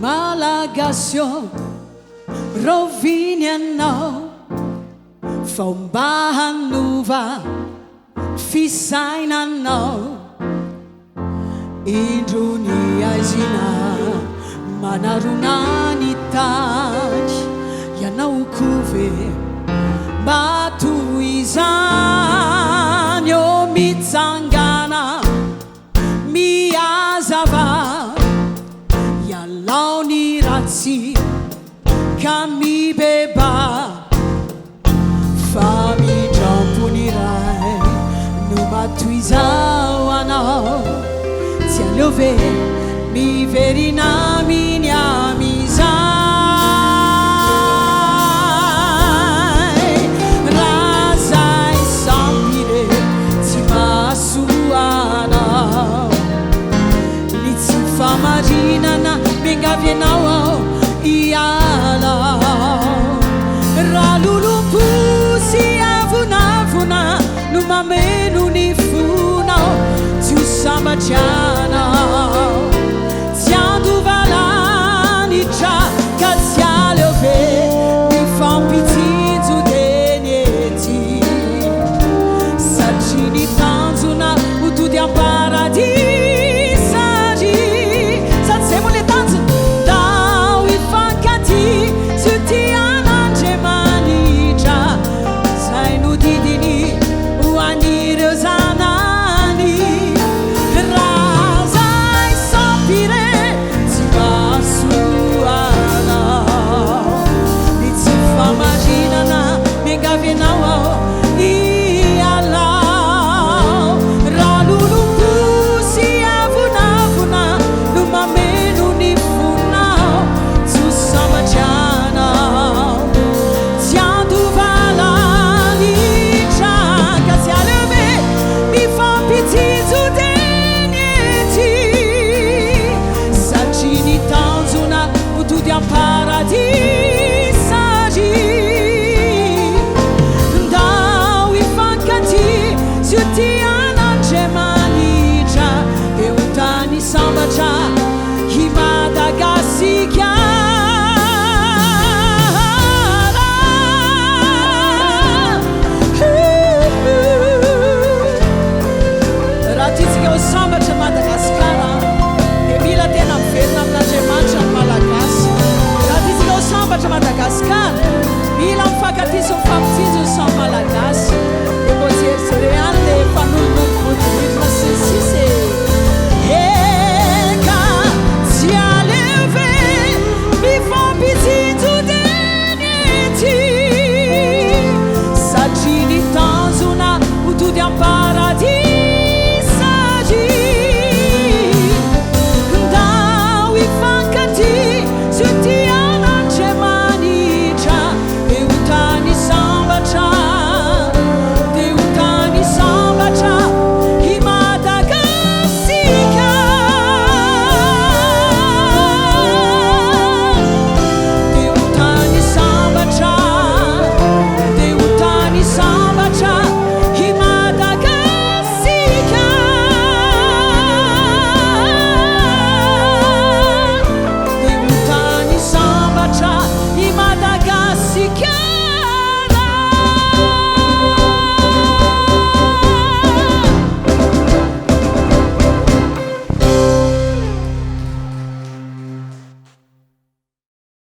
Malagasy ô, rahoviana ianao vao mba hanova fisainanao? Indro ny haizina manarona ny tany, ianao koa ve mba toy izany? Ô mitsangàna, mihazava, ialao ny ratsy ka mibebaha. Famindrampo ny Ray no matoizao anao. Tsy aleo ve miverina aminy amin'izay? Raha zay sampy re tsy mahasoa anao. Ny tsy fahamarinana miangavy anao aho hiala. Raha lolompo sy avonavona no mameno ny fonao, tsy ho sambatra ianao. Tsy handova lanitra ka tsy aleo ve mifampitsinjo teny ety. Satria ny tanjona ho tody am-paradisa ry Sady zay moa le tanjona Ndao hifankatia sy ho tia an'Andriamanitra Zay nodidiny ho an'ireo zanany Raha zay sampy re tsy mahasoa anao Ny tsy fahamarinana miangavy anao aho Ialao raha lolompo sy avonavona no mameno ny fonao, tsy ho sambatra ianao, tsy handova lanitra ka tsy aleo ve mifampitsinjo teny ety satria ny tanjona ho tody am-paradisa.